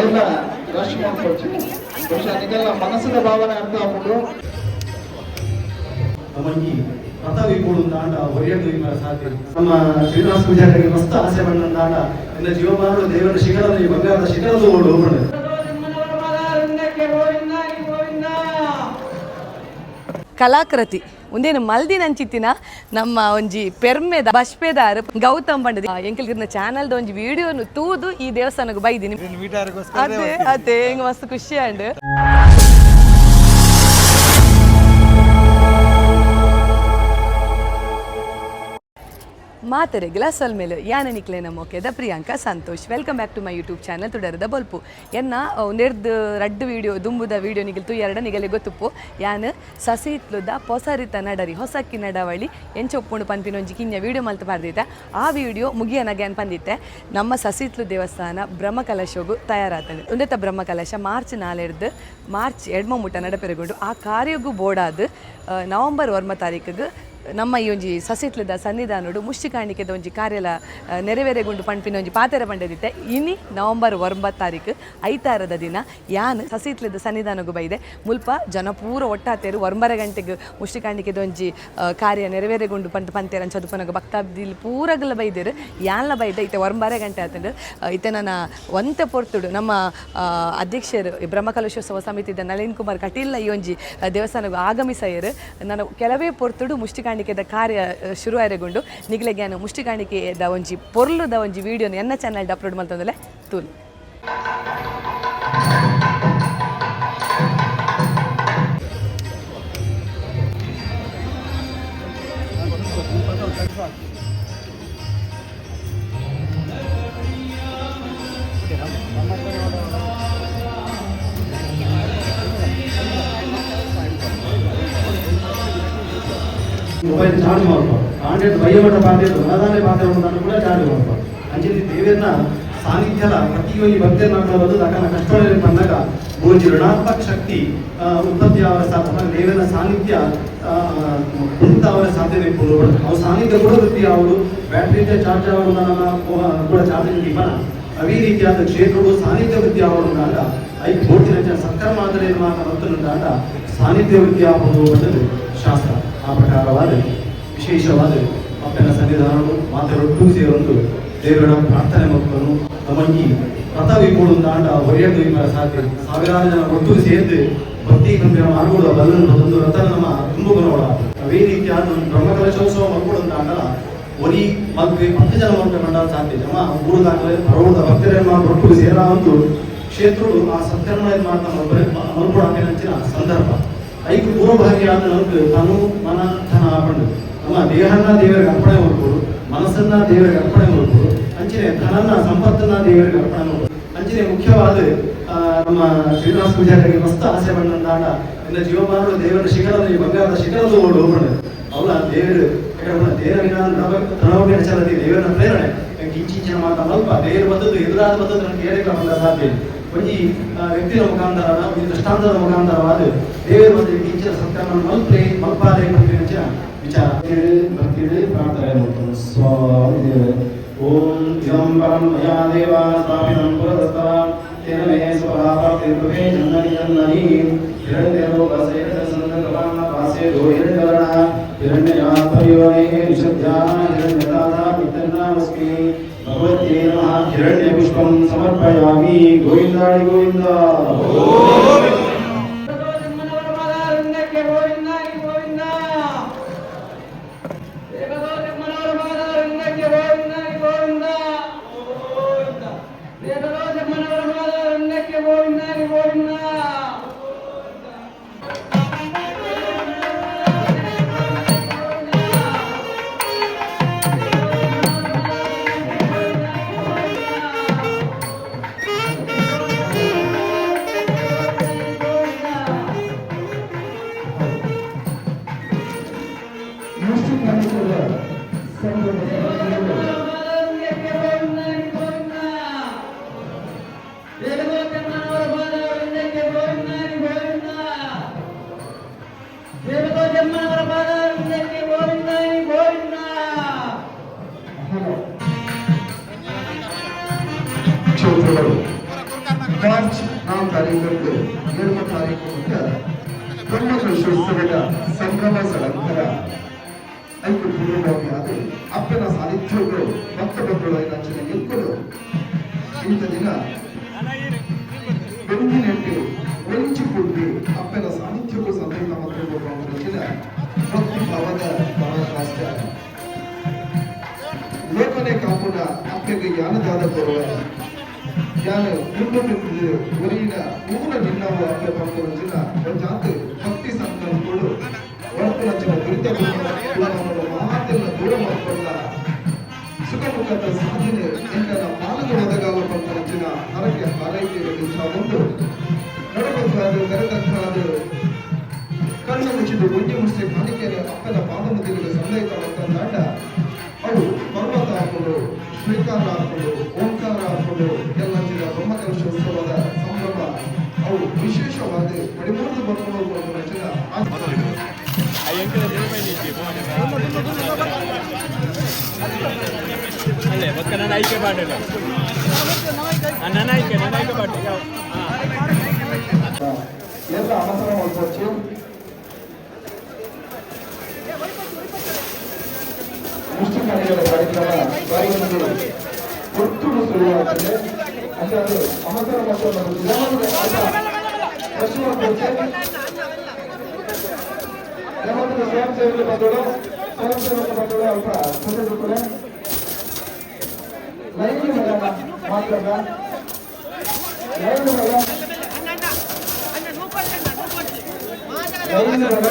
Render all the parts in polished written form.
ಎಲ್ಲ ರಶ್ ಮಾಡ್ಕೊಳ್ತೀವಿ. ಬಹುಶಃ ನಿಜಲ್ಲ ಮನಸ್ಸಿನ ಭಾವನೆ ಅರ್ಥ ಆಗ್ಬಿಟ್ಟು. ನಮ್ಮಂಗಿ ರಥ ವಿಪುಳು ತಾಂಡ ಹೊರೆಯದು ಇವರ ಸಾಧ್ಯ. ನಮ್ಮ ಶ್ರೀನಿವಾಸ ಪೂಜಾರಿಗೆ ಮಸ್ತ್ ಆಸೆ ಬಂದಂತಾಂಡ ಎನ್ನ ಜೀವಮಾನದ ದೇವರ ಶಿಖರದ ಈ ಬಂಗಾರದ ಶಿಖರದ ಓಡು ಹೋಗೋಣ. ಕಲಾಕೃತಿ ಒಂದೇನು ಮಲ್ದಿನಂಚಿತ್ತಿನ ನಮ್ಮ ಒಂಜಿ ಪೆರ್ಮೆದ ಬಷ್ಪೆದಾರ್ ಗೌತಮ್ ಬಂಡದ ಎಂಕಲ್ಗಿರ್ನ ಚಾನಲ್ದ ಒಂಜಿ ವಿಡಿಯೋನು ತೂದು ಈ ದೇವಸ್ಥಾನಕ್ಕೆ ಬೈದಿನಿ. ಅದೇ ಅದೇ, ಹೆಂಗ್ ಮಸ್ತ್ ಖುಷಿ ಆಂಡ್. ಮಾತರೆ ಗ್ಲಾಸಲ್ ಮೇಲೆ ಯಾನ ನಿಕ್ಲೆ ನಮ್ಮ Priyanka Santosh. Welcome back to my YouTube channel ತುಡರದ ಬೊಲ್ಪು. ಎನ್ನ ಒಂದೆರ್ದು ರಡ್ಡು ವೀಡಿಯೋ ದುಂಬುದ ವೀಡಿಯೋ ನಿಗಲ್ತು ಎರಡ ನಿಗಲೆ ಗೊತ್ತುಪ್ಪು. ಯಾನ್ ಸಸಿತ್ಲುದ ಪೊಸರಿತ ನಡರಿ ಹೊಸಕ್ಕಿ ನಡವಳಿ ಎಂಚೊಪ್ಪುಂಡು ಪನ್ಪಿನ ಒಂಜಿ ಕಿನ್ಯ ವೀಡಿಯೋ ಮಲ್ತು ಪಾರ್ದಿತ್ತೆ. ಆ ವೀಡಿಯೋ ಮುಗಿಯನಗೆ ಅನ್ ಪಂದಿತ್ತೆ. ನಮ್ಮ ಸಸಿತ್ಲು ದೇವಸ್ಥಾನ ಬ್ರಹ್ಮಕಲಶೋಗು ತಯಾರಾತಂಡು. ಉಂದೆತ ಬ್ರಹ್ಮಕಲಶ ಮಾರ್ಚ್ 4ರ್ದು ಮಾರ್ಚ್ ಎಡ್ಮ ಮುಟ್ಟ ನಡಪೆರಗೊಂಡು ಆ ಕಾರ್ಯಗೂ ಬೋಡಾದ್ ನವಂಬರ್ 9 ತಾರೀಕಿಗೆ ನಮ್ಮ ಈ ಒಂಜಿ ಸಸಿತ್ಲದ ಸನ್ನಿಧಾನಡು ಮುಷ್ಟಿ ಕಾಣಿಕೆದ ಒಂಜಿ ಕಾರ್ಯಲ ನೆರವೇರೆಗುಂಡು ಪಣ್ಪಿನ ಒಂಜಿ ಪಾತೆರ ಪಂಡದಿತ್ತೆ. ಇನಿ ನವಂಬರ್ 9 ತಾರೀಕು ಐತಾರದ ದಿನ ಯಾನ್ ಸಸಿತ್ಲದ ಸನ್ನಿಧಾನಗು ಬೈದೆ. ಮುಲ್ಪ ಜನ ಪೂರ ಒಟ್ಟಾತೇರು. 9 ಗಂಟೆಗೆ ಮುಷ್ಟಿ ಕಾಣಿಕೆದ ಒಂಜಿ ಕಾರ್ಯ ನೆರವೇರೆಗುಂಡು ಪಂತ ಪಂತೇರ ಚದುಪನಗ ಭಕ್ತಾಬ್ದಿಲ್ ಪೂರಗಲ ಬೈದೇರು. ಯಾನ್ಲ ಬೈದೆ. ಇತ್ತೆ 9 ಗಂಟೆ ಆತಂಡು. ಇತ್ತೆ ನನ್ನ ಒಂತೆ ಪೊರ್ತುಡು ನಮ್ಮ ಅಧ್ಯಕ್ಷರು ಬ್ರಹ್ಮಕಲಶೋತ್ಸವ ಸಮಿತಿದ ನಳಿನ್ ಕುಮಾರ್ ಕಟೀಲ್ ಈ ಒಂಜಿ ದೇವಸ್ಥಾನಗು ಆಗಮಿಸಯರು. ನಾನು ಕೆಲವೇ ಪೊರ್ತುಡು ಮುಷ್ಟಿ ಕಾಣಿಕೆದ ಕಾರ್ಯ ಶುರು ಆರೆಗೊಂಡು ನಿಗಲೆಗೆ ಮುಷ್ಟಿ ಕಾಣಿಕೆದ ಒಂಜಿ ಪೊರ್ಲುದ ಒಂಜಿ ವಿಡಿಯೋನ ಎನ್ನ ಚಾನಲ್ ಅಪ್ಲೋಡ್ ಮಲ್ತಂದಲೆ ತೂಲು. ಮೊಬೈಲ್ ಚಾರ್ಜ್ ಮಾಡ್ಕೊ ಕಾಂಡೆಟ್ ಬಯ್ಯಮಠ ಪಾತೆ ಮನದಾನೆ ಪಾತೆ ಉಂಟು ಕೂಡ ಚಾರ್ಜ್ ಮಾಡ್ಕೊ. ಅಂಚಿನ ದೇವರನ್ನ ಸಾನ್ನಿಧ್ಯದ ಪ್ರತಿಯೊಂದು ಭಕ್ತಿಯನ್ನ ಬಂದು ತಕ್ಕನ ಕಷ್ಟಗಳಲ್ಲಿ ಬಂದಾಗ ಒಂಜಿ ಋಣಾತ್ಮಕ ಶಕ್ತಿ ಉತ್ಪತ್ತಿ ಆವರ ಸಾಧ್ಯ. ದೇವರ ಸಾನ್ನಿಧ್ಯ ಕುಂತ ಅವರ ಸಾಧ್ಯತೆ ಇಪ್ಪುಂಡು. ಅವು ಸಾನ್ನಿಧ್ಯ ಕೂಡ ವೃತ್ತಿ ಅವರು ಬ್ಯಾಟ್ರಿ ಚಾರ್ಜ್ ಆವಡು ಕೂಡ ಚಾರ್ಜ್ ದೀಪನ. ಅವೇ ರೀತಿಯಾದ ಕ್ಷೇತ್ರಗಳು ಸಾನ್ನಿಧ್ಯ ವೃತ್ತಿ ಆವಡುಂಡಾಂಡ I ಬೋಟಿನ ಸತ್ಕರ್ಮ ಆದರೆ ಮಾತ್ರ ಸಾನ್ನಿಧ್ಯ ವೃತ್ತಿ ಆಪುಂಡು ಪಂಡದು ಶಾಸ್ತ್ರ. ಆ ಪ್ರಕಾರವಾದ ವಿಶೇಷವಾದ ಅಪ್ಪನ ಸನ್ನಿಧಾನವು ಮಾತೆರೊಟ್ಟು ಸೇರೊಂದು ದೇವರ ಪ್ರಾರ್ಥನೆ ಮಕ್ಕಳು ನಮ್ಮಂಗಿ ರಥ ವಿಪುಳು ತಾಂಡ ಹೊರೆಯದು ಇವರ ಸಾಧ್ಯ. ಸಾವಿರಾರು ಜನ ಒಟ್ಟು ಸೇರ್ದು ಭಕ್ತಿ ಗಂಭೀರ ಮಾರ್ಗೂಡ ಬಲ್ಲನ್ನು ಒಂದು ರಥ ನಮ್ಮ ತುಂಬುಕೊನೋಡ. ಅವೇ ರೀತಿಯಾದ ಬ್ರಹ್ಮಕಲಶೋತ್ಸವ ಮಲ್ಕೊಡು ಅಂಡಲ ಒರಿ ಮಲ್ಪೆ 10 ಜನ ಮಲ್ಪೆ ಮಂಡಲ ಸಾಧ್ಯ. ಜಮ ಊರುದಾಗಲೇ ಪರವೂರದ ಭಕ್ತರನ್ನು ಒಟ್ಟು ಸೇರ ಒಂದು ಕ್ಷೇತ್ರಗಳು ಆ ಸತ್ಕರ್ಮ ಮಾಡ್ತಾ ಮಲ್ಕೊಡ ಅಂಚಿನ ಸಂದರ್ಭ. ಐದು ಪೂರ್ವಭಾವಿಯಾದ ನಮ್ಗೆ ತನು ಮನ ಧನ ಆಪಂಡು ನಮ್ಮ ದೇಹನ್ನ ದೇವರಿಗೆ ಅರ್ಪಣೆ ಮಾಡ್ಬೋದು, ಮನಸ್ಸನ್ನ ದೇವರಿಗೆ ಅರ್ಪಣೆ ಮಾಡ್ಬೋದು, ಅಂಚಿನೆ ಧನನ್ನ ಸಂಪತ್ತನ್ನ ದೇವರಿಗೆ ಅರ್ಪಣೆ ಮಾಡ್ಬೋದು. ಅಂಚಿನೆ ಮುಖ್ಯವಾದ ನಮ್ಮ ಶ್ರೀನಿವಾಸ ಪೂಜಾರಿಗೆ ಮಸ್ತ್ ಆಸೆ ಬಂದಂತಾಂಡ ಎನ್ನ ಜೀವಮಾನದ ದೇವರ ಶಿಖರದ ಈ ಬಂಗಾರದ ಶಿಖರದ ಓಡು ಹೋಗೋಣ. ಅವಳ ದೇವರು ದೇವರ ತನವೇ ದೇವರ ಪ್ರೇರಣೆ ಕಿಂಚಿಂಚಿನ ಮಾತಾ ಮಲ್ಪ ದೇವರು ಬಂದದ್ದು ಎದುರಾದ ಬಂದದ್ದು ನನಗೆ ಹೇಳಕ್ಕೆ ಬಂದ ಸಾಧ್ಯ ಇಲ್ಲ. ಒಂಜಿ ವ್ಯಕ್ತಿಯ ಮುಖಾಂತರ ಒಂಜಿ ದೃಷ್ಟಾಂತದ ಮುಖಾಂತರವಾದ ದೇವರು ಬಂದ ಕಿಂಚಿನ ಸತ್ಕರ್ಮ ಮಲ್ಪೆ ಮಲ್ಪಾದೆ ಪನ್ಪಿನಂಚಿನ ವಿಚಾರ ಭಕ್ತಿ ಪ್ರಾರ್ಥನೆ ಮಾಡ್ತಾರೆ. ಸ್ವಾಮಿ ದೇವರೇ, ಓಂ ಇದಂ ಪರಂ ಮಯಾ ದೇವ ಸ್ಥಾಪಿತಂ ಪುರತಸ್ತವ ತೇನ ಮೇ ಸ್ವಭಾವ ಜನ್ನನಿ ಜನ್ನನಿ ಹಿರಣ್ಯಲೋಕಸೇತ ಸಂದಕವಾನ ಪಾಸೇದೋ ಹಿರಣ್ಯವರ್ಣ ಹಿರಣ್ಯಯಾತ್ಮಯೋನೇಃ ನಿಷದ್ಯಾ ಹಿರಣ್ಯದಾತ ಪಿತರ್ನಾಮಸ್ಮಿ ಭಗವತ್ಯೇ ನಮಃ. ಹಿರಣ್ಯಪುಷ್ಪಂ ಸಮರ್ಪಯಾಮಿ. ಗೋವಿಂದಾಳಿ ಗೋವಿಂದ. ಕಲಶೋತ್ಸವ ಮಾರ್ಚ್ 4 ತಾರೀಕು 7 ತಾರೀಕು ಮುಟ್ಟ ಬ್ರಹ್ಮ ಕಲಶೋತ್ಸವದ ಸಂಭ್ರಮ ಸಡಂತರ ಐಕು ಪೂರ್ವಭಾವಿ ಆದ ಅಪ್ಪನ ಸಾನ್ನಿಧ್ಯಗಳು ಭಕ್ತ ಬಂಧುಗಳ ಅಂಚಿನ ಎಕ್ಕಲು ಇಂಥ ದಿನ ಬೆಂದಿನೆಟ್ಟು ಒಂಚಿಕೊಂಡು ಅಪ್ಪನ ಸಾನ್ನಿಧ್ಯಕ್ಕೂ ಸಂದರ್ಭ ಮತ್ತು ಭಕ್ತಿ ಭಾವದ ಪರಾಕಾಷ್ಠ. ಲೋಕನೆ ಕಾಪುನ ಅಪ್ಪೆಗೆ ಯಾನದಾದ ಕೊರುವ ಯಾನ ಮುಂದೆ ಒರಿಯಿನ ಮೂಲ ನಿನ್ನವ ಅಪ್ಪೆ ಪಂಪುನಂಚಿನ ಒಂಜಾತ್ ಭಕ್ತಿ ಸಂಕಲ್ಪಗಳು ಬರ್ಪುನಂಚಿನ ದುರಿತ ಮಾತೆಲ್ಲ ದೂರ ಮಾಡಿಕೊಂಡ ಸುಖ ಮುಖದ ಸಾಧನೆ ಎಂಕನ ಪಾಲನೆ ಒದಗಾಲ ಪಂಪುನಂಚಿನ ಹರಕೆ ಹಾರೈಕೆ ಬಂದು ನಡಪತ್ತಾದ ಕರೆತಕ್ಕಾದ ಕಣ್ಣು ಮುಚ್ಚಿದ್ದು ಒಂಜಿ ಮುಷ್ಟಿ ಕಾಣಿಕೆಯ ಅಪ್ಪನ ಪಾದಮುದ್ದಿಗೆ ಸಂದಯಿತ ತಂದಾಟ ಅವು ಪರ್ವತ ಹಾಕೊಂಡು, ಸ್ವೀಕಾರ ಹಾಕೊಂಡು, ಓಂಕಾರ ಹಾಕೊಂಡು ಎಲ್ಲಂಚಿನ ಬ್ರಹ್ಮಕಲಶೋತ್ಸವದ ಸಂಭ್ರಮ ಅವು ವಿಶೇಷವಾದ ಪಡಿಮೂರ್ದು ಬರ್ಕೊಂಡು ರಚನ. ಅಲ್ಲೇ ಬೊಕ್ಕ ನಾನು ಆಯ್ಕೆ ಮಾಡಲ್ಲ, ನನ್ನ ಆಯ್ಕೆ, ನನ್ನ ಆಯ್ಕೆ ಮಾಡಿ. ಎಲ್ಲ ಅವಸರ ಮಾಡ್ಕೊಚ್ಚು. ಮುಷ್ಟಿ ಕಾಣಿಕೆಗಳ ಕಾರ್ಯಕ್ರಮ ಬಾರಿ ಒಂದು ಒತ್ತುಡು ಶುರುವಾಗ್ತದೆ ಅಂತ. ಅದು ಅವಸರ ಮತ್ತು ಪ್ರಶ್ನೆ ಮಾಡ್ಕೊಚ್ಚೆ. ಯಾವತ್ತೂ ಸ್ವಯಂ ಸೇವಕರು ಬಂದಳು, ಸ್ವಯಂ ಸೇವಕ ಬಂದಳು ಅಲ್ಪ ಕೂತಿರ್ತಾರೆ. ಲೈನ್ ಮೇಡಮ್ ಮಾತ್ರ, ಲೈನ್ ಮೇಡಮ್, ಲೈನ್ ಮೇಡಮ್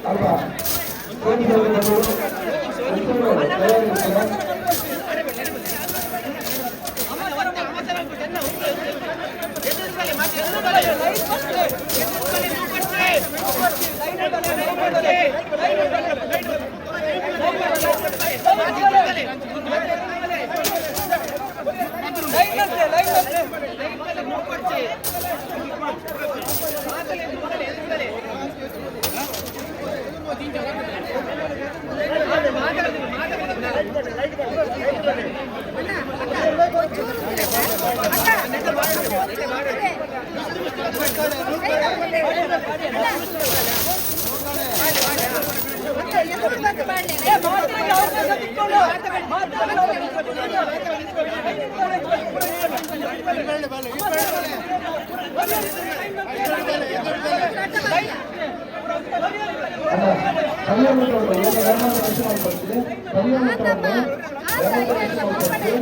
ಅಲ್ಪ ಸ್ವಯಂ ಸೇವಕರು ಬಂದಳು ಒತ್ತುಡು ತಯಾರಿರ್ತಾರೆ. ಅಲ್ಲ, ಕಲ್ಯಾಣ ಏಕ ಧರ್ಮದ ರಕ್ಷಣೆ ಮಾಡ್ಕೊಳ್ತೀವಿ. ಕಲ್ಯಾಣ ಧರ್ಮದ ರಕ್ಷಣೆ ಮಾಡ್ಕೊಳ್ತೀವಿ.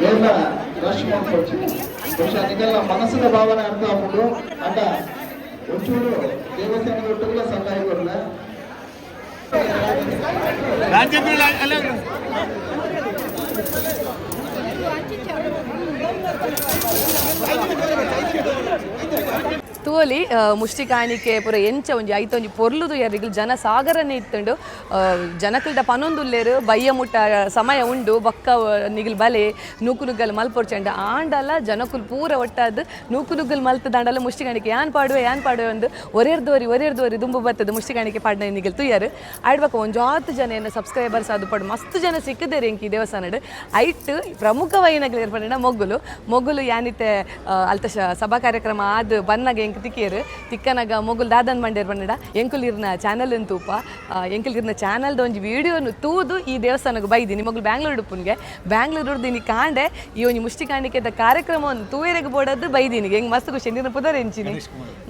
ಎಲ್ಲ ರಶ್ ಮಾಡ್ಕೊಳ್ತೀವಿ. ಬಹುಶಃ ನಿಗೆಲ್ಲ ಮನಸ್ಸಿನ ಭಾವನೆ ಅರ್ಥ ಆಗ್ಬಿಟ್ಟು ಅಂಡ ಒಂಚೂರು ದೇವಸ್ಥಾನದ ಒಟ್ಟುಗಳ ಸಹಾಯ ಕೊಡಲ. ರಾಜೇಂದ್ರ ಅಲ್ಲ. ತೂವಲಿ ಮುಷ್ಟಿ ಕಾಣಿಕೆ ಪೂರ ಎಂಚ ಒಂಜಿ ಐತ ಒಂಜಿ ಪೊರ್ಲುದು ಯಾರಿಗೂ ಜನ ಸಾಗರನೇ ಇತ್ತುಂಡು. ಜನಕಲ್ದ ಪನೊಂದುಲ್ಲೇರು ಬಯ್ಯ ಮುಟ್ಟ ಸಮಯ ಉಂಡು ಬೊಕ್ಕ ನಿಗಲ್ ಬಲೆ ನೂಕು ನುಗ್ಗಲ್ ಮಲ್ಪೊರ್ಚಂಡ ಆಂಡಲ ಜನಕುಲ್ ಪೂರ ಒಟ್ಟಾದ್ ನೂಕು ನುಗ್ಗಲ್ ಮಲ್ತದಾಂಡಲ ಮುಷ್ಟಿ ಕಾಣಿಕೆ ಯಾನ್ ಪಾಡುವೆ ಯಾನ್ ಪಾಡುವೆ ಒಂದು ಒರೇರ್ದೋರಿ ಒರೇರ್ದೋರಿ ದುಂಬು ಬತ್ತದ ಮುಷ್ಟಿ ಕಾಣಿಕೆ ಪಾಡ್ನ ನಿಗಲ್ ತುಯ್ಯಾರು ಆಡ್ಬಕ ಒಂಜಾತ್ ಜನ ಏನ ಸಬ್ಸ್ಕ್ರೈಬರ್ಸ್ ಅದು ಪಡು ಮಸ್ತ್ ಜನ ಸಿಕ್ಕದೇರು ಎಂಕಿ ದೇವಸ್ಥಾನಡ್ ಐಟ್ ಪ್ರಮುಖವೈನಗಲ್ ಏರ್ಪಡಿನ ಮೊಗ್ಗುಲು ಮೊಗ್ಗುಲು ಯಾನಿತೆ ಅಲ್ತ ಸಭಾ ಕಾರ್ಯಕ್ರಮ ಆದ್ ಬನ್ನಗ ಎಂಕ್ ತಿಕ್ಕಿಯರು ತಿಕ್ಕನಗ ಮೊಗುಲ್ ದಾದನ್ ಮಂಡೇರ್ ಬಂಡ ಎಂಕುಲ್ ಇರ್ನ ಚಾನಲ್ ತೂಪ ಎಂಕುಲ್ ಇರ್ನ ಚಾನಲ್ದ ಒಂಜಿ ವಿಡಿಯೋನು ತೂದು ಈ ದೇವಸ್ಥಾನಕ್ಕೆ ಬೈದಿನಿ. ಮೊಗುಲ್ ಬ್ಯಾಂಗ್ಳೂರ್ ಉಪ್ಪುನ್ಗೆ ಬ್ಯಾಂಗ್ಳೂರ್ ದಿನಿ ಕಾಂಡೆ ಈ ಒಂಜಿ ಮುಷ್ಟಿ ಕಾಣಿಕೆದ ಕಾರ್ಯಕ್ರಮವನ್ನು ತೂವೆರೆಗ್ ಬೋಡದ್ದು ಬೈದಿನಿ. ಹೆಂಗ್ ಮಸ್ತ್ ಖುಷಿ. ನೀನು ಪುದರ್ ಎಂಚಿನಿ?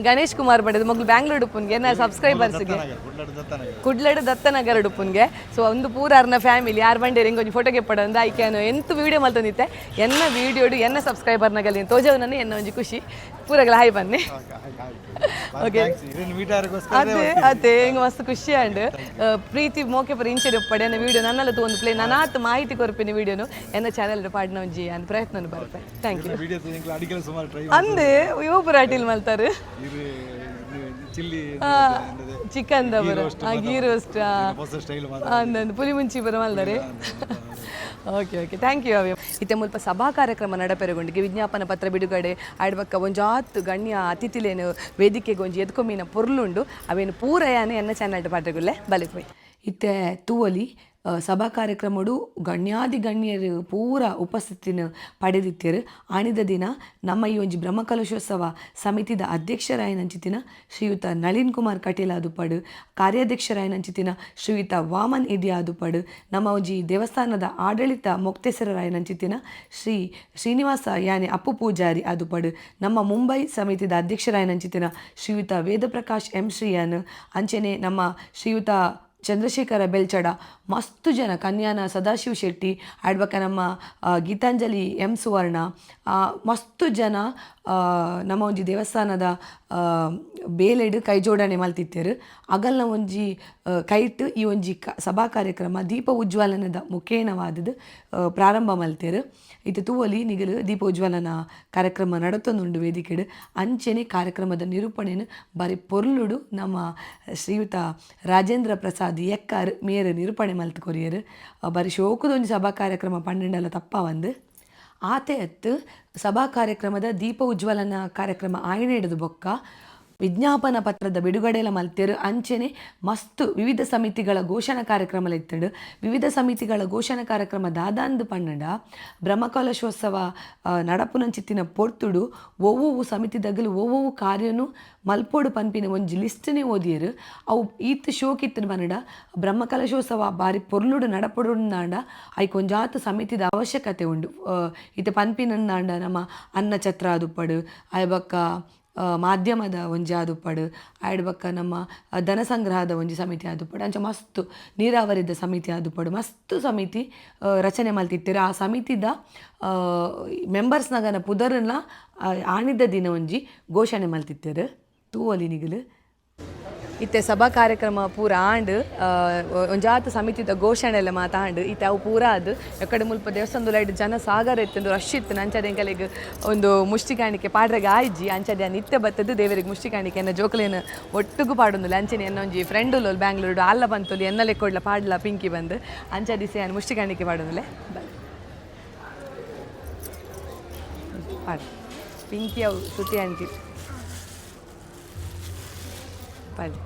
ಗಣೇಶ್ ಕುಮಾರ್ ಬಡದು. ಮೊಗ್ಲು ಬ್ಯಾಂಗ್ಳೂರ್ ಉಪ್ಪುನ್ಗೆ ನಾ ಸಬ್ಸ್ಕ್ರೈಬರ್ಸ್ಗೆ ಕುಡ್ಲಡು ದತ್ತನಗರ ಉಪ್ಪುನ್ಗೆ. ಸೊ ಒಂದು ಪೂರ ಅರ್ನ ಫ್ಯಾಮಿಲಿ ಯಾರು ಬಂಡೇರು ಹೆಂಗ್ ಒಂಜಿ ಫೋಟೋ ಕೆಪ್ಪಡ ಆಯ್ಕೆ ಎಂತ ವಿಡಿಯೋ ಮಲ್ತೊಂದಿತ್ತೆ. ಎನ್ನ ವಿಡಿಯೋಡು ಎನ್ನ ಸಬ್ಸ್ಕ್ರೈಬರ್ನಗಲ್ಲಿ ತೋಜವನನ್ನು ಎನ್ನ ಒಂಜಿ ಖುಷಿ ಪೂರಗಳ ಹಾಯ್ ಬನ್ನಿ. ಓಕೆ, ಅದೇ ಅದೇ ಹೆಂಗ್ ಮಸ್ತ್ ಖುಷಿ ಆಂಡ್ ಪ್ರೀತಿ ಮೋಕೆ ಪರ ಇಂಚೆ ಪಡೆ ಎನ್ನ ವಿಡಿಯೋ ನನ್ನೆಲ್ಲ ಒಂದು ಪ್ಲೇ ನಾನಾತ್ ಮಾಹಿತಿ ಕೊರ್ಪಿನ ವಿಡಿಯೋನು ಎನ್ನ ಚಾನೆಲ್ ಪಾಡಿನ ಒಂಜಿ ಅನ್ ಪ್ರಯತ್ನ ಬರ್ಪೆ. Thank you. ಅಂದೆ ಯುವಪುರ ಅಟೀಲ್ ಮಲ್ತಾರೆ. ಚಿಲ್ಲಿ. ಚಿಕನ್ the ಪೂರ, ಗೀ ರೋಸ್ಟ್. ಹೊಸ ಸ್ಟೈಲ್. ಅಂದಂದು ಪುಲಿ ಮುಂಚಿ ಪೂರ ಮಲ್ದಾರೆ. ಓಕೆ ಓಕೆ, thank you ಅವಿ. ಇತ್ತೆ ಮುಲ್ಪ ಸಭಾ ಕಾರ್ಯಕ್ರಮ ನಡಪೆರಗೊಂಡಿಗೆ ವಿಜ್ಞಾಪನ ಪತ್ರ ಬಿಡುಗಡೆ ಆಡ್ಬಕ್ಕ ಒಂಜಾತ್ ಗಣ್ಯ ಅತಿಥಿಲೇನು ವೇದಿಕೆಗೆ ಒಂಜಿ ಎದ್ಕೊಮೀನ ಪೊರ್ಲುಂಡು. ಅವೇನು ಪೂರ ಯಾನೆ ಎನ್ನ ಚಾನಲ್ ಪಾಠಗುಲ್ಲೆ ಬಲೆ ಪೋಯ್. ಇತ್ತೆ ತೂವಲಿ, ಸಭಾ ಕಾರ್ಯಕ್ರಮಡು ಗಣ್ಯಾದಿ ಗಣ್ಯರು ಪೂರ ಉಪಸ್ಥಿತಿನ ಪಡೆದಿತ್ತೇರು. ಆಣಿದ ದಿನ ನಮ್ಮ ಈ ಒಂಜಿ ಬ್ರಹ್ಮಕಲಶೋತ್ಸವ ಸಮಿತಿದ ಅಧ್ಯಕ್ಷರಾಯನಂಚಿತಿನ ಶ್ರೀಯುತ ನಳಿನ್ ಕುಮಾರ್ ಕಟೀಲ್ ಆದುಪಡು, ಕಾರ್ಯಾಧ್ಯಕ್ಷರಾಯನಂಚಿತಿನ ಶ್ರೀಯುತ ವಾಮನ್ ಇಡಿ ಆದುಪಡು, ನಮ್ಮ ಒಂಜಿ ದೇವಸ್ಥಾನದ ಆಡಳಿತ ಮೊಕ್ತೇಸರರಾಯನಂಚಿತಿನ ಶ್ರೀ ಶ್ರೀನಿವಾಸ ಯಾನೆ ಅಪ್ಪು ಪೂಜಾರಿ ಆದುಪಡು, ನಮ್ಮ ಮುಂಬೈ ಸಮಿತಿದ ಅಧ್ಯಕ್ಷರಾಯನಂಚಿತಿನ ಶ್ರೀಯುತ ವೇದಪ್ರಕಾಶ್ ಎಂ ಶ್ರೀಯಾನ್, ಅಂಚನೆ ನಮ್ಮ ಶ್ರೀಯುತ ಚಂದ್ರಶೇಖರ ಬೆಲ್ಚಡ, ಮಸ್ತು ಜನ, ಕನ್ಯಾನ ಸದಾಶಿವ ಶೆಟ್ಟಿ ಆಡ್ಬಕ, ನಮ್ಮ ಗೀತಾಂಜಲಿ ಎಂ ಸುವರ್ಣ, ಮಸ್ತು ಜನ ನಮ್ಮ ಒಂಜಿ ದೇವಸ್ಥಾನದ ಬೇಲೆಡ್ ಕೈ ಜೋಡಣೆ ಮಲ್ತಿತ್ತೇರು. ಅಗಲ್ನ ಒಂಜಿ ಕೈಟ್ ಈ ಒಂಜಿ ಸಭಾ ಕಾರ್ಯಕ್ರಮ ದೀಪ ಉಜ್ವಲನದ ಮುಖೇನವಾದದ್ದು ಪ್ರಾರಂಭ ಮಲ್ತೇರು. ಇತ್ತೆ ತೂವಲಿ ನಿಗಲು, ದೀಪ ಉಜ್ವಲನ ಕಾರ್ಯಕ್ರಮ ನಡತೊಂದುಂಡು ವೇದಿಕೆಡ್. ಅಂಚೆನೆ ಕಾರ್ಯಕ್ರಮದ ನಿರೂಪಣೆನು ಬಾರಿ ಪೊರ್ಲುಡು ನಮ್ಮ ಶ್ರೀಯುತ ರಾಜೇಂದ್ರ ಪ್ರಸಾದ್ ಎಕ್ಕಾರ್ ಮೇರು ನಿರೂಪಣೆ ಮಲ್ತ್ ಕೊರಿಯರ್. ಬಾರಿ ಶೋಕುದೊಂಜಿ ಸಭಾ ಕಾರ್ಯಕ್ರಮ ಪನ್ನೆಂಡಲ ತಪ್ಪ ಒಂದು ಆತೆ ಅತ್ತು. ಸಭಾ ಕಾರ್ಯಕ್ರಮದ ದೀಪ ಉಜ್ವಲನ ಕಾರ್ಯಕ್ರಮ ಆಯ್ನೆ ಹಿಡಿದು ಬೊಕ್ಕ ವಿಜ್ಞಾಪನ ಪತ್ರದ ಬಿಡುಗಡೆಲ ಮಲ್ತೇರು. ಅಂಚೆನೆ ಮಸ್ತ್ ವಿವಿಧ ಸಮಿತಿಗಳ ಘೋಷಣಾ ಕಾರ್ಯಕ್ರಮ ಇತ್ತಂಡು. ವಿವಿಧ ಸಮಿತಿಗಳ ಘೋಷಣಾ ಕಾರ್ಯಕ್ರಮ ದಾದಾಂದು ಪನ್ನಡ, ಬ್ರಹ್ಮಕಲಶೋತ್ಸವ ನಡಪುನಂಚಿತ್ತಿನ ಪೊರ್ತುಡು ಒವ್ವೊವು ಸಮಿತಿದಗಲು ಒವ್ವೊವು ಕಾರ್ಯನು ಮಲ್ಪೋಡು ಪನ್ಪಿನ ಒಂಜಿ ಲಿಸ್ಟ್ನೇ ಓದಿಯರು. ಅವು ಈತ್ ಶೋಕಿತ್ತಿನ ಪನ್ನಡ, ಬ್ರಹ್ಮಕಲಶೋತ್ಸವ ಬಾರಿ ಪೊರ್ಲುಡು ನಡಪೊಡುಂದಾಂಡ ಐಕ್ ಒಂಜಾತ್ ಸಮಿತಿದ ಅವಶ್ಯಕತೆ ಉಂಡು. ಇತ್ತೆ ಪನ್ಪಿನಂದಾಂಡ ನಮ್ಮ ಅನ್ನಛತ್ರ ಆದುಪ್ಪಡು, ಆಯ್ ಬೊಕ್ಕ ಮಾಧ್ಯಮದ ಒಂಜಿ ಆದುಪ್ಪಡು, ಆಯ್ಡ್ ಬೊಕ್ಕ ನಮ್ಮ ಧನ ಸಂಗ್ರಹದ ಒಂಜಿ ಸಮಿತಿ ಆದುಪ್ಪಡು, ಅಂಚ ಮಸ್ತ್ ನೀರಾವರಿದ ಸಮಿತಿ ಆದುಪ್ಪಡು, ಮಸ್ತ್ ಸಮಿತಿ ರಚನೆ ಮಲ್ತಿತ್ತೆರ್. ಆ ಸಮಿತಿದ ಮೆಂಬರ್ಸ್ನಗನ ಪುದರ್ನ ಆಣಿದ ದಿನ ಒಂಜಿ ಘೋಷಣೆ ಮಲ್ತಿತ್ತೆರ್. ತೂವೊಲಿ ನಿಗಲು. ಇತ್ತೆ ಸಭಾ ಕಾರ್ಯಕ್ರಮ ಪೂರ ಆಂಡ್. ಒಂಜಾತ್ ಸಮಿತಿದ ಘೋಷಣೆ ಎಲ್ಲ ಮಾತಾಂಡ್. ಇತ್ತೆ ಅವು ಪೂರ ಅದು ಎಕಡೆ ಮುಲ್ಪ ದೇವಸ್ಥಾನದ ಜನ ಸಾಗರ ಇತ್ತು, ರಶ್ ಇತ್ತು. ಅಂಚದೆ ಎಂಕಲೆಗ್ ಒಂದು ಮುಷ್ಟಿ ಕಾಣಿಕೆ ಪಾಡ್ರೆಗೆ ಆಯ್ಜಿ. ಅಂಚದೆ ನಿತ್ಯ ಬತ್ತದು ದೇವರಿಗೆ ಮುಷ್ಟಿ ಕಾಣಿಕೆ ಎನ್ನ ಜೋಕುಲೇನು ಒಟ್ಟುಗು ಪಾಡೊಂದುಲ್ಲ. ಅಂಚನೆ ಎನ್ನ ಒಂಜಿ ಫ್ರೆಂಡ್ ಉಲ್ಲೋಲು ಬ್ಯಾಂಗ್ಳೂರು, ಅಲ್ಲ ಬಂತೊಲಿ ಎನ್ನಲೆ ಕೊಡ್ಲ ಪಾಡ್ಲ ಪಿಂಕಿ ಬಂದು. ಅಂಚ ದಿಸೆ ಯಾನ್ ಮುಷ್ಟಿ ಕಾಣಿಕೆ ಪಾಡೊಂದುಲ್ಲೆ. ಬಲೆ ಪಾಡ್ ಪಿಂಕಿ. ಅವು ಶ್ರುತಿ ಆಂಟಿ, ಪಾಡಿ.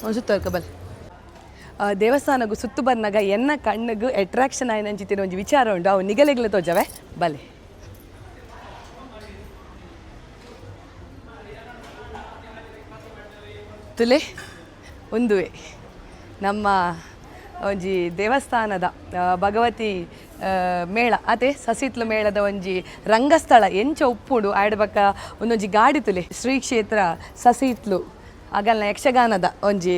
ಒಂದು ಸುತ್ತೋರ್ಕ ಬಲ್. ದೇವಸ್ಥಾನಗು ಸುತ್ತು ಬರ್ನಾಗ ಎನ್ನ ಕಣ್ಣಿಗೆ ಅಟ್ರಾಕ್ಷನ್ ಆಯ್ನಂಚಿತ್ತಿನ ಒಂಜಿ ವಿಚಾರ ಉಂಡು. ಅವು ನಿಗಲೆಗ್ಲ ತೋಜವೆ, ಬಲೆ. ತುಲೆ ಒಂದುವೆ ನಮ್ಮ ಒಂಜಿ ದೇವಸ್ಥಾನದ ಭಗವತಿ ಮೇಳ ಅತೆ, ಸಸಿತ್ಲು ಮೇಳದ ಒಂಜಿ ರಂಗಸ್ಥಳ ಎಂಚ ಉಪ್ಪುಡು. ಆಯ್ಡ್ ಬಕ್ಕ ಒಂದೊಂಜಿ ಗಾಡಿ ತುಲೆ. ಶ್ರೀ ಕ್ಷೇತ್ರ ಸಸಿತ್ಲು ಅಗಲ್ನ ಯಕ್ಷಗಾನದ ಒಂಜಿ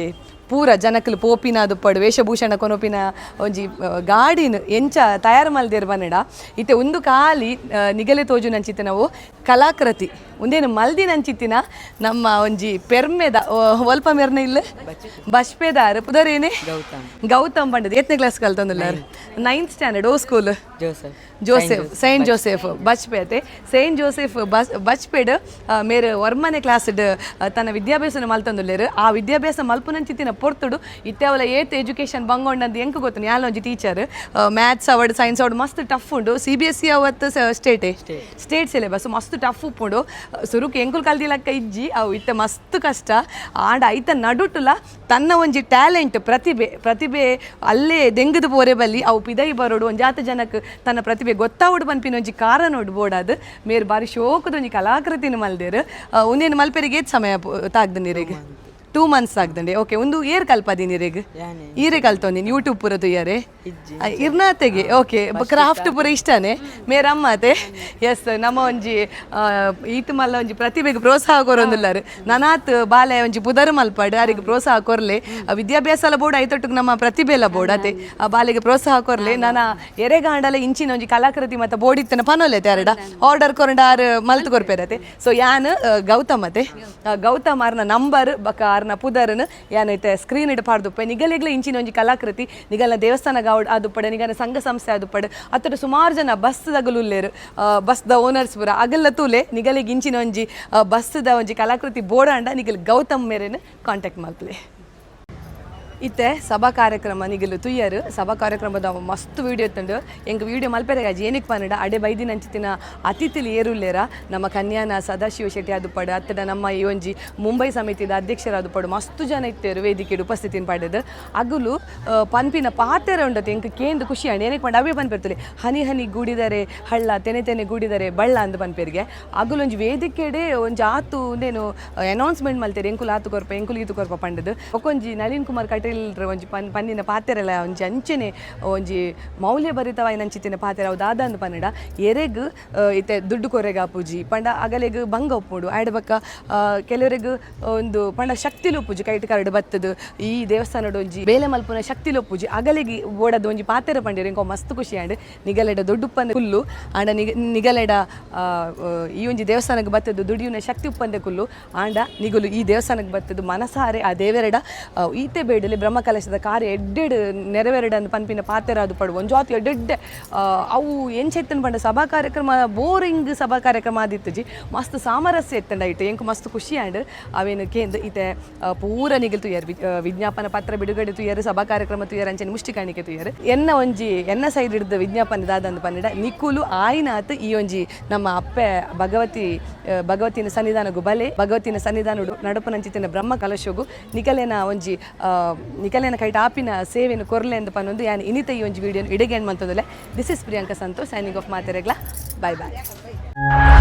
ಪೂರ ಜನಕುಲು ಪೋಪಿನ ದುಪ್ಪಡು ವೇಷಭೂಷಣ ಕೊನೊಪಿನ ಒಂಜಿ ಗಾಡಿನ ಎಂಚ ತಯಾರು ಮಲ್ದಿರ್ ಬನ್ನಡ. ಇತ್ತೆ ಒಂದು ಖಾಲಿ ನಿಗಲೆ ತೋಜುನಂಚಿತ್ತೆ ನಾವು ಕಲಾಕೃತಿ ಉಂದೇನು ಮಲ್ದಿನಂಚಿತ್ತಿನ ನಮ್ಮ ಒಂಜಿ ಪೆರ್ಮೆದ ಒಲ್ಪ ಮೆರ್ನ ಇಲ್ಲ ಬಷ್ಪೆದಾರ್. ಪುದರೇನೆ? ಗೌತಮ್. ಗೌತಮ್ ಪಂಡದು. ಎತ್ತನೇ ಕ್ಲಾಸ್ ಕಲ್ತೊಂದುಲ್ಲಾರ್? Ninth standard. ಓ school? Joseph. Joseph, Saint Joseph Bajpe ಅತೆ. ಸೈಂಟ್ ಜೋಸೆಫ್ ಬಸ್ ಬಜ್ಪೆಡ್ ಮೇರ್ ವರ್ಮನೆ ಕ್ಲಾಸ್ ತನ್ನ ವಿದ್ಯಾಭ್ಯಾಸನ ಮಲ್ತೊಂದುಲ್ಲೆರ್. ಆ ವಿದ್ಯಾಭ್ಯಾಸ ಮಲ್ಪುನಂಚಿತ್ತಿನ ಪೊರ್ತುಡು ಇತ್ತೆ ಅವಲ ಏತ್ ಎಜುಕೇಶನ್ ಬಂಗೊಂಡಂದು ಎಂಕ್ ಗೊತ್ತು, ಯಾಲ ಒಂಜಿ ಟೀಚರ್. ಮ್ಯಾಥ್ಸ್ ಅವಡ್, ಸೈನ್ಸ್ ಅವಡ್ ಮಸ್ತ್ ಟಫ್ ಉಂಡು. ಸಿಬಿಎಸ್ಸಿ ಅವತ್ತು ಸ್ಟೇಟೇ ಸ್ಟೇಟ್ ಸಿಲೆಬಸ್ ಮಸ್ತ್ ಟಫ್ ಉಪ್ಪುಂಡು. ಸುರುಕು ಎಂಕುಲು ಕಲ್ದಿಲಕ್ಕ ಇಜ್ಜಿ ಅವು, ಇತ್ತೆ ಮಸ್ತ್ ಕಷ್ಟ. ಆಂಡ ಐತ ನಡುಟುಲ ತನ್ನ ಒಂಜಿ ಟ್ಯಾಲೆಂಟ್, ಪ್ರತಿಭೆ ಪ್ರತಿಭೆ ಅಲ್ಲೇ ದೆಂಗದು ಪೋರೆ ಬಲ್ಲಿ, ಅವು ಪಿದೈ ಬರೋಡು, ಒಂಜಾತ ಜನಕ್ ತನ್ನ ಪ್ರತಿಭೆ ಗೊತ್ತಾವಡು ಪನ್ಪಿನ ಒಂಜಿ ಕಾರಣ ಬೋಡಾದ್ ಮೇರ್ ಬಾರಿ ಶೋಕದ ಒಂಜಿ ಕಲಾಕೃತಿನ ಮಲ್ದೆರ್. ಉಂದೇನು ಮಲ್ಪೆರಿಗೆ ಏತ್ ಸಮಯ ತಾಗ್ದು ನೀರಿಗೆ? 2 ಮಂತ್ಸ್ ಆಗ್ದಂಡೆ. ಓಕೆ, ಒಂದು ಏರ್ ಕಲ್ಪದೀನಿ ಇರೆಗ್? ಯಾನೆ. ಈರೆ ಕಲ್ತೊಂದಿನಿ ಯೂಟ್ಯೂಬ್ ಪೂರ ತುಯ್ಯಾರೆ? ಇಜ್ಜಿ. ಇರ್ನಾತೆಗೆ. ಓಕೆ, ಕ್ರಾಫ್ಟ್ ಪೂರ ಇಷ್ಟನೇ ಮೇರಮ್ಮತೆ. ಎಸ್, ನಮ್ಮ ಒಂಜಿ ಈತ್ ಮಲ್ಲ ಒಂಜಿ ಪ್ರತಿಭೆಗೆ ಪ್ರೋತ್ಸಾಹ ಕೊರೊಂದುಲ್ಲಾರು. ನನಾತ್ ಬಾಲೆ ಒಂಜಿ ಪುದರ್ ಮಲ್ಪಾಡು, ಅರಿಗೆ ಪ್ರೋತ್ಸಾಹ ಕೊರ್ಲೆ. ಆ ವಿದ್ಯಾಭ್ಯಾಸ ಎಲ್ಲ ಬೋರ್ಡ್ ಐತೊಟ್ಟಿಗೆ ನಮ್ಮ ಪ್ರತಿಭೆ ಎಲ್ಲ ಬೋರ್ಡ್ ಅತೆ. ಆ ಬಾಲೆಗೆ ಪ್ರೋತ್ಸಾಹ ಕೊರ್ಲೆ. ನನ್ನ ಎರೆಗಾಂಡಲ ಇಂಚಿನ ಒಂಜಿ ಕಲಾಕೃತಿ ಮತ್ತೆ ಬೋರ್ಡ್ ಇತ್ತನ ಪನೊಲೆ ಯಾರಡ ಆರ್ಡರ್ ಕೊರಂಡ ಆರ್ ಮಲ್ತ್ ಕೊರ್ಪೇರತೆ. ಸೊ ಯಾನ್ ಗೌತಮ್ ಅತೆ. ಗೌತಮ್ ಆರ್ನ ನಂಬರ್ ಬಕ ಆರ್ನ ಪುದರ್ನ್ ಯಾನ್ ಐತೆ ಸ್ಕ್ರೀನ್ ಇಡ್ ಪಾಡ್ದುಪ್ಪೆ. ನಿಗಲೆಗ್ಲ ಇಂಚಿನ ಒಂಜಿ ಕಲಾಕೃತಿ ನಿಗಲ ದೇವಸ್ಥಾನ ಗಾವಡ್ ಆದುಪ್ಪಡೆ, ನಿಗಲ ಸಂಘ ಸಂಸ್ಥೆ ಆದುಪ್ಪಡೆ, ಅತ್ತಡ ಸುಮಾರು ಜನ ಬಸ್ ದಗಲು ಉಲ್ಲೇರು, ಬಸ್ the owners ಪೂರ ಅಗಲ್ಲ ತೂಲೆ. ನಿಗಲಿಗೆ ಇಂಚಿನ ಒಂಜಿ ಬಸ್ the ಒಂಜಿ ಕಲಾಕೃತಿ ಬೋಡಾಂಡ ನಿಗಲ್ ಗೌತಮ್ ಮೇರೆನ್ ಕಾಂಟ್ಯಾಕ್ಟ್ ಮಲ್ಪಲೆ. ಇತ್ತೆ ಸಭಾ ಕಾರ್ಯಕ್ರಮ ನಿಗಲು ತುಯ್ಯರು. ಸಭಾ ಕಾರ್ಯಕ್ರಮದ ಮಸ್ತ್ ವೀಡಿಯೋ ಇತ್ತುಂಡು. ಎಂಕ್ ವೀಡಿಯೋ ಮಲ್ಪೆರೆಗಾಜಿ. ಏನಕ್ಕೆ ಪನ್ನಡ, ಅಡೆ ಬೈದಿನ ಅಂಚಿತಿನ ಅತಿಥಿಲು ಏರುಲ್ಲೇರ. ನಮ್ಮ ಕನ್ಯಾನ ಸದಾಶಿವ ಶೆಟ್ಟಿ ಆದುಪ್ಪಡು, ಅತ್ತಡ ನಮ್ಮ ಈ ಒಂಜಿ ಮುಂಬೈ ಸಮಿತಿದ ಅಧ್ಯಕ್ಷರಾದುಪ್ಪಡು, ಮಸ್ತ್ ಜನ ಇತ್ತೇರು ವೇದಿಕೆಡು ಉಪಸ್ಥಿತಿನ ಪಡೆದು. ಅಗುಲು ಪನ್ಪಿನ ಪಾತೆರ ಉಂಡತೆ ಎಂಕ್ ಕೇಂದು ಖುಷಿ ಆಂಡ್. ಏನಕ್ಕೆ ಪಂಡ, ಅವೇ ಪನ್ಪಿರ್ತಲೆ, "ಹನಿ ಹನಿ ಗೂಡಿದರೆ ಹಳ್ಳ, ತೆನೆ ತೆನೆ ಗೂಡಿದರೆ ಬಳ್ಳ" ಅಂದ್ ಪನ್ಪೆರಿಗೆ. ಅಗುಲೊಂಜಿ ವೇದಿಕೆಡೆ ಒಂಜಿ ಆತು ಉಂದೇನು ಅನೌನ್ಸ್ಮೆಂಟ್ ಮಲ್ತೇರು, ಎಂಕುಲು ಆತು ಕೊರ್ಪ, ಎಂಕುಲು ಈತು ಕೊರ್ಪ ಪಂಡದು. ಒಕ್ಕೊಂಜಿ ನಳಿನ್ ಕುಮಾರ್ ಕಟೀಲ್ ಒಂಜಿ ಪನ್ನಿನ ಪಾತೆರಲ ಒಂಜಿ ಅಂಚೆನೆ ಒಂಜಿ ಮೌಲ್ಯ ಭರಿತವಾಯಿನಂಚಿತ್ತಿನ ಪಾತೆರ. ಅವು ದಾದ ಅಂದ್ ಪನ್ನಡ, ಎರೆಗ್ ಇತ್ತೆ ದುಡ್ಡು ಕೊರೆಗ್ ಆಪುಜಿ ಪಂಡ ಅಗಲೆಗ್ ಬಂಗ ಉಪ್ಪುಂಡು. ಆಯ್ಡ್ ಬೊಕ್ಕ ಕೆಲವರೆಗ್ ಒಂದು ಪಂಡ ಶಕ್ತಿಲು ಉಪ್ಪುಜಿ, ಕೈಟ್ ಕರಡು ಬತ್ತದು ಈ ದೇವಸ್ಥಾನಡ್ ಒಂಜಿ ಬೇಲೆ ಮಲ್ಪುನ ಶಕ್ತಿಲು ಉಪ್ಪುಜಿ. ಅಗಲೆಗ್ ಬೋಡದ ಒಂಜಿ ಪಾತೆರ ಪಂಡೆರ್. ಎಂಕ್ ಮಸ್ತ್ ಖುಷಿ ಆಂಡ್. ನಿಗಲೆಡ ದೊಡ್ಡುಪ್ಪಂದೆ ಕುಲ್ಲು ಆಂಡ ನಿಗಲೆಡ ಆ, ಆ, ಈ ಒಂಜಿ ದೇವಸ್ಥಾನಕ್ಕೆ ಬತ್ತದು ದುಡಿಯುನ ಶಕ್ತಿ ಉಪ್ಪಂದೆ ಕುಲ್ಲು ಆಂಡ ನಿಗುಲು ಈ ದೇವಸ್ಥಾನಕ್ಕೆ ಬತ್ತದು ಮನಸಾರೆ ಆ ದೇವರೆಡ ಈತೆ ಬೇಡಲಿ, ಬ್ರಹ್ಮ ಕಲಶದ ಕಾರ್ಯ ಎಡ್ಡೆಡ್ ನೆರವೇರಡ ಅಂದ್ ಪನ್ಪಿನ ಪಾತೆರ ಅದು ಪಡು. ಒಂಜಾತಿ ಎಡ್ಡೆಡ್ಡೆ ಅವು ಎಂಚೆತ್ತನ್ ಪಂಡ, ಸಭಾ ಕಾರ್ಯಕ್ರಮ ಬೋರಿಂಗ್ ಸಭಾ ಕಾರ್ಯಕ್ರಮ ಆದಿತ್ತುಜಿ. ಮಸ್ತ್ ಸಾಮರಸ್ಯ ಇತ್ತಂಡ ಇಟ್ಟು ಎಂಕ್ ಮಸ್ತ್ ಖುಷಿ ಆಂಡ್ ಅವೇನು ಕೇಂದ್. ಇತ್ತೆ ಪೂರ ನಿಗಲ್ ತುಯರ್, ವಿಜ್ಞಾಪನ ಪತ್ರ ಬಿಡುಗಡೆ ತುಯರ್, ಸಭಾ ಕಾರ್ಯಕ್ರಮ ತುಯರ್, ಅಂಚನೆ ಮುಷ್ಟಿ ಕಾಣಿಕೆ ತುಯರ್. ಎನ್ನ ಒಂಜಿ ಎನ್ನ ಸೈಡ್ ಹಿಡ್ದು ವಿಜ್ಞಾಪನೆ ದಾದಂದು ಪನ್ನಿಡ, ನಿಕುಲು ಆಯಿನಾತ್ ಈ ಒಂಜಿ ನಮ್ಮ ಅಪ್ಪೆ ಭಗವತಿ ಭಗವತಿನ ಸನ್ನಿಧಾನಗು ಬಲೆ. ಭಗವತಿನ ಸನ್ನಿಧಾನ ನಡಪನಂಚಿತ್ತಿನ ಬ್ರಹ್ಮ ಕಲಶಗು ನಿಕಲೆನ ಒಂಜಿ ನಿಕಲೆನ ಕೈಟ್ ಆಪಿನ ಸೇವೆಯನ್ನು ಕೊರ್ಲೆ ಎಂದು ಪನ್ನೊಂದು ಯಾನ್ ಇನಿತ ಈ ಒಂಜಿ ವಿಡಿಯೋ ಇಡೆಗೆ ಎಂಡ್ ಮಂತೊಂದುಲ್ಲೆ. This is Priyanka Santosh signing off. ಮಾತೆರೆಗ್ಲ bye bye.